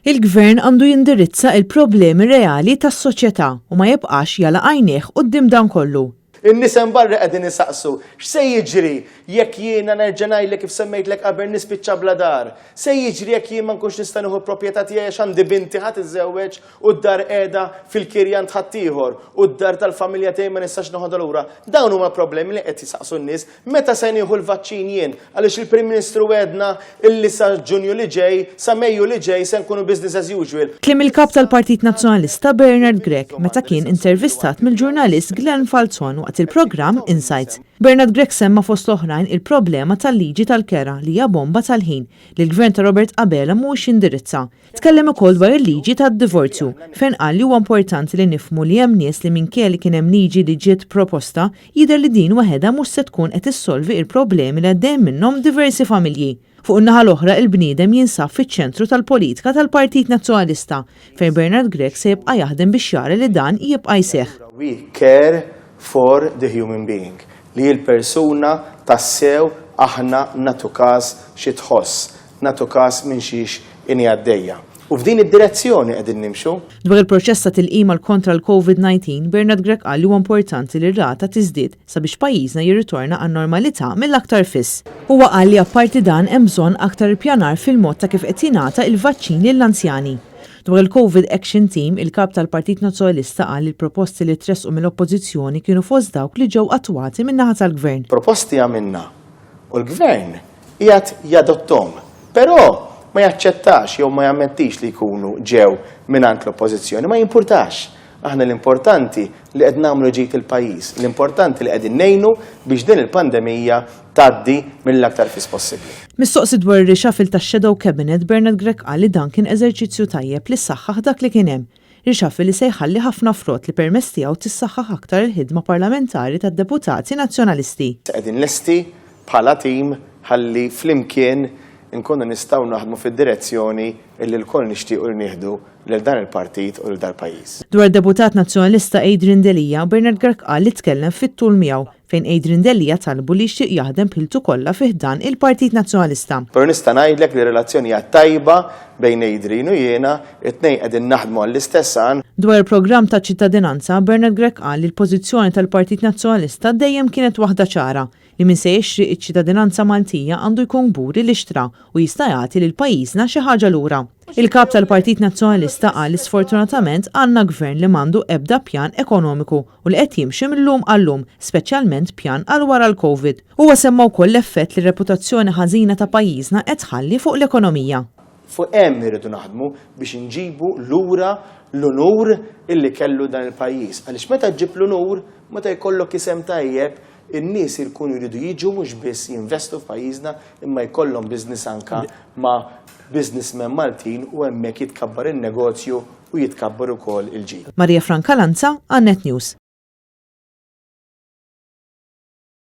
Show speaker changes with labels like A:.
A: Il-Gvern għandu jindirizza il-problemi reali tas-soċjetà u ma jibqax jagħlaq għajnejh quddiem dan kollu.
B: In-nies hemm barra qegħdin isaqsu x'se jiġri jekk jiena nerġa' ngħidlek kif semmejtlek qabel nispiċċa bla dar. Se jiġri jekk jien ma nkunx nista' nieħu l-proprjetà tiegħi għax għandi binti ħa tiżżewweġ u d-dar qiegħda fil-kirja għand ħaddieħor u d-dar tal-familja tiegħi ma nistax noħodha lura. Dawn huma problemi li qed jisaqsu n-nies. Meta se nieħu l-vaċċin jien? Għaliex il-Prim Ministru wegħdna illi sa Ġunju li ġej, sa Mejju li ġej se nkunu business as usual.
A: Kliem il-Kap tal-Partit Nazzjonalista Bernard Grech meta kien intervistat mill-ġurnalist Glenn Falzon waqt il-programm Insights. Bernard Grech semma fost l-oħrajn il-problema tal-liġi tal-kera li hija bomba tal-ħin li l-Gvern ta' Robert Abela mhuwiex jindirizza. Tkellem ukoll dwar il-liġi tad-divorzju, fejn qal li huwa importanti li nifhmu li hemm nies li minkejja li kien hemm liġi li ġiet proposta, jidher li din waħedha mhux se tkun qed issolvi il-problemi li għaddejjin minnhom diversi familji. Fuq in-naħa l-oħra il-bniedem jinsab fiċ-ċentru tal-politika tal-Partit Nazzjonalista, fejn Bernard Grech se jibqa' jaħdem biex jara li dan jibqa' jseħħ.
B: We care for the human being, li l-persuna tassew aħna nagħtu każ xi tħoss, nagħtu każ minn xiex inhi għaddejja. U f'din id-direzzjoni qegħdin nimxu.
A: Dwar il-proċess ta' tilqim għal kontra l-Covid 19, Bernard Grech qal li huwa importanti li r-rata tiżdied sabiex pajjiżna jirritorna għan-normalità mill-aktar fis. Huwa qal li apparti dan hemm bżonn aktar ippjanar fil-mod ta' kif qed jingħata il-vaċċin lill-anzjani. Dwar il-Covid Action Team, il-Kap tal-Partit Nazzjonalista qal li l-proposti li tressqu mill-Oppożizzjoni kienu fost dawk li ġew attwati min-naħa tal-Gvern.
B: Proposti għamilna u l-Gvern qiegħed jadotthom, però ma jaċċettax jew ma jammettix li jkunu ġew mingħand l-Oppożizzjoni, ma jimpurtax. Aħna l-importanti li qed nagħmlu ġid il-pajjiż, l-importanti li qegħdin ngħinu biex din il-pandemija tgħaddi mill-aktar fis possibbli.
A: Mistoqsi dwar ir-reshuffle tax-Shadow Cabinet, Bernard Grech qal li dan kien eżerċizzju tajjeb li saħħaħ dak li kien hemm. Reshuffle li se jħalli ħafna frott li permezz tiegħu tissaħħaħ aktar il-ħidma parlamentari tad-deputati Nazzjonalisti.
B: Qegħdin lesti bħala tim ħalli flimkien inkunu nistgħu naħdmu fid-direzzjoni li lkoll nixtiequ li nieħdu lil dan il-partit u lil dal-pajjiż.
A: Dwar id-deputat Nazzjonalista Adrian Delia, Bernard Grech qal li tkellem fit-tul miegħu, fejn Adrian Delia talbu li jixtieq jaħdem b'ħiltu kollha fi ħdan il-Partit Nazzjonalista.
B: Però nista' ngħidlek li r-relazzjoni hija tajba bejn Adrian u jiena, it-tnejn qegħdin naħdmu għall-istess għan.
A: Dwar il-programm ta' ċittadinanza, Bernard Grech qal li l-pożizzjoni tal-Partit Nazzjonalista dejjem kienet waħda ċara, li min se jixtri ċ-ċittadinanza Maltija għandu jkun kburi li xtra u jista' jagħti lil pajjiżna xi ħaġa lura. Il-Kap tal-Partit Nazzjonalista qal li sfortunatament għandna Gvern li m'għandu ebda pjan ekonomiku u li qed jimxi mil-lum għal-lum, speċjalment pjan għal wara l-Covid. Huwa semma wkoll l-effett li r-reputazzjoni ħażina ta' pajjiżna qed tħalli fuq l-ekonomija.
B: Fuq hemm irridu naħdmu biex inġibu lura l-unur illi kellu dan il-pajjiż. Għaliex meta ġġib l-unur, meta jkollok isem tajjeb, in-nies jkunu jridu jiġu mhux biss jinvestu f'pajjiżna imma jkollhom business anka ma' businessmen Maltin u hemmhekk jitkabbar in-negozju u jitkabbar ukoll il-ġid.
A: Maria Francalanza, għal Net News.